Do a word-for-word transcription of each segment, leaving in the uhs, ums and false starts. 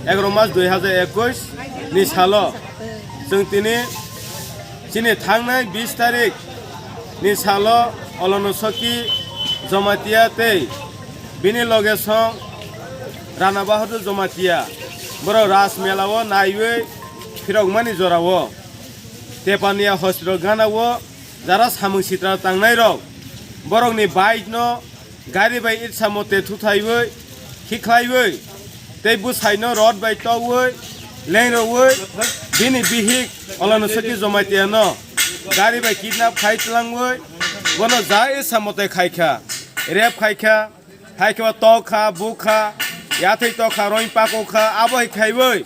Egaroh mas dui hazar ekush ni salo chwng tini chini thangnai bis tarik ni salo Olono Soki Jamatia tei bini loge song Rana Bahadur Jamatia borok Ras Mela o naiwi phirokmani jorao Tepania hospital gana o jara samung sitra tangnai rok borokni bike no gari bai itsa mote thuthaiwi, khiklaiwi, tei bwsaino rod bai tokwi, lengrokwi, bini bihik Olono Soki Jamatia no gari bai kidnap khai tlangwi, bono ja itsa mote khaikha, rape khaikha, haikhe tokha, bukha, yathai tokha, roing pakokha, abo hai khaiwi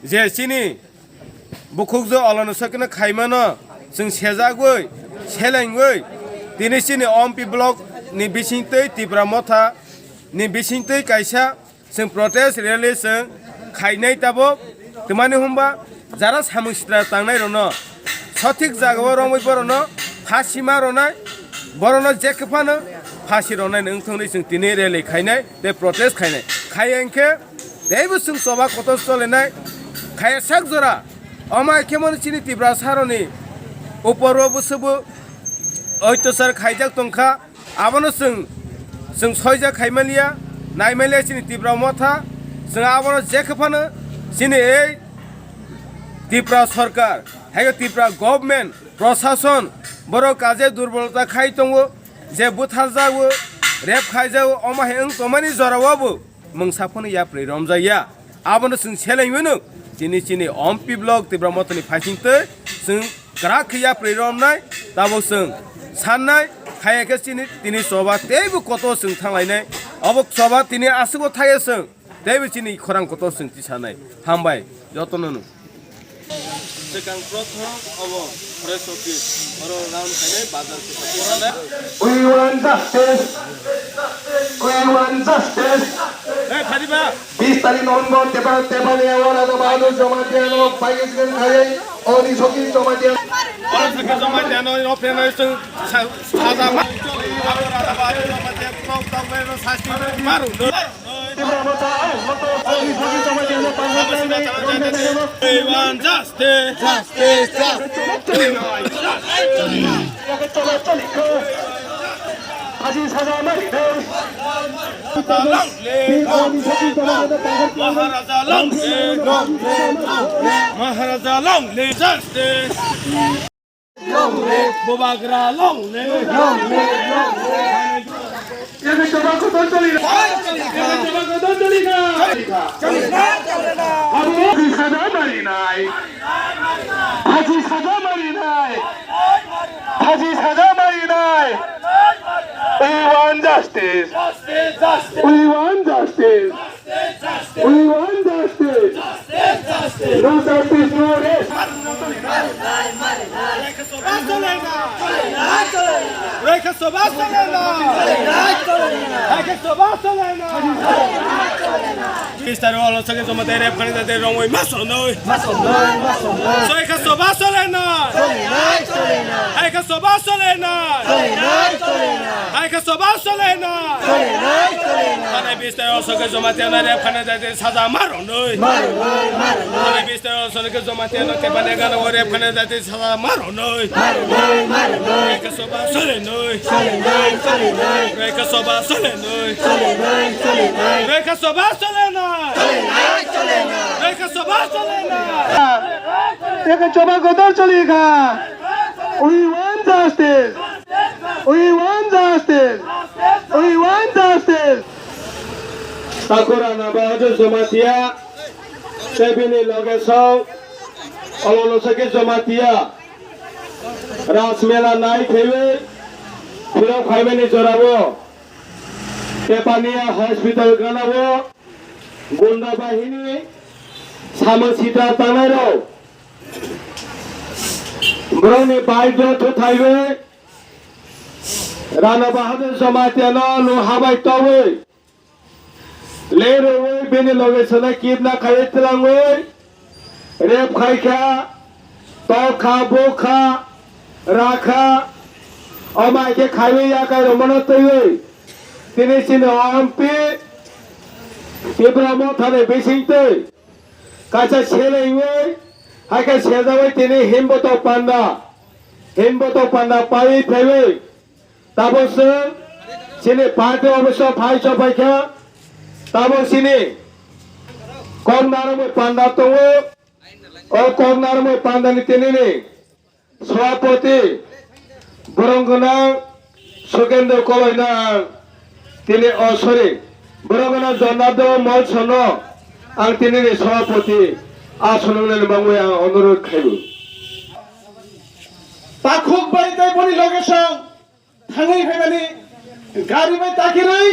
je chini bukhukjwk Olono Sokino khaimano chwng sejagwi, selengwi, tini chini Ompi block ni bisingtwi Tipra Motha ni bisingtwi kaisa chwng protest rally chwng khainai tabuk. Twmani hwnba jara samung sitra tangnai rokno sothik jagao romwi borokno phasi ma rwnai, borokno jekhe phano phasi rwnai wngthoknwi chwng tini rally khainai tei protest khainai. Khaiya hinkhe teibo chwng choba kotor cholenai khaiya sak jora. Omo hai khe mani chini Tiprasa rokni upor o bwswkbo oitosar khaijak tongkha. Abono chwng, chwng soija khaimaliya, naimaliya chini Tipra Motha. Chwng abono jekhe phano chini ei Tipra Sarkar, haikhe Tipra Government, Prosason, borok kaje durbolta khai tongo, je butharjago, rape khaijago, omo hai wng tongmani jorao bo mungsa phano yapri romjakya. Abono chwng selengwi nuk chini chini Ompi block Tipra Mothani phaisingtwi chwng kwrak khe yapri romnai, tabuk chwng sannai, khaya khe chini tini choba teibo kotor chwng thanglainai. Obo choba tini aswkbo thaya chwng teibo chini khorang kotor chwng tisanai. Hambai jotono no. Swkang prothom obo Forest Office, oro round khainai bazar kisa kisa na. We want justice. We want justice. Hey, Fadiba. Bis tarik November, Tepa-, Tepania o Rana Bahadur Jamatia no paikisgan khaiwi, Olono Soki Jamatia. Olono Soki Jamatia no, no, no, sa-, saja ma-, Rana Bahadur Jamatia no, no, no, sasti maru. We want justice. Justice, justice. Maharaja long live. Maharaja long live. Justice. Long live! Bubagra long live! Long live! Long live! Eke choba kotor choli na? Eke choba kotor choli na? Abo phaji saja mari nai. Phaji saja mari nai. Phaji saja mari nai. We want justice. We want justice. We want justice. No justice, no rest. Reka Sobha Solena! Reka Sobha Solena! Reka Sobha Solena! Bis tarik Olono Soki Jamatia rape khainai jate romwi ma sonoi. Reka Sobha Solena! Reka Sobha Solena! Reka Sobha Solena! Thanai bis tarik Olono Soki Jamatia no rape khainai jate saja ma rwnoi. Thanai bis tarik Olono Soki Jamatia no Tepania gana o rape khainai jate saja ma rwnoi. Reka Sobha Solenoi. Reka Sobha Solenoi. Reka Sobha Solenoi. Reka Sobha Solenoi. Eke choba kotor choli kha. We want justice. We want justice. We want justice. Takhuk Rana Bahadur Jamatia, tei bini loge song Olono Soki Jamatia, Ras Mela nai theiwi phirok phaimani jorao Tepania hospital gana o gunda bahini samung sitra tangnairok borokni bike o thuthaiwi Rana Bahadur Jamatia no luha bai towi, lerwi bini loge sano kidnap khai tlangwi, rape khaikha, tokha, bukha, rakha, omo hai khe khaiwi yakai romano twiwi, tini chini Ompi Tipra Mothani bisingtwi Kaisa selengwi, hai khe sejawi tini himbotok panda, himbotok panda paiwi phaiwi. Tabok chwng chini party office o phai chophaikha. Tabok chini kok narwkmwi panda tongo. O kok narwkmwi pandani tinini Sabhapati borong gwnang Sukendra Koloino ang tini, oh, sorry, borong gwnang Jonadon Molsono ang tinini Sabhapati asonwngnani mangwi ang onurodh khaibo. Takhuk bai tei boni loge song thangwi phaimani gari bai takirwi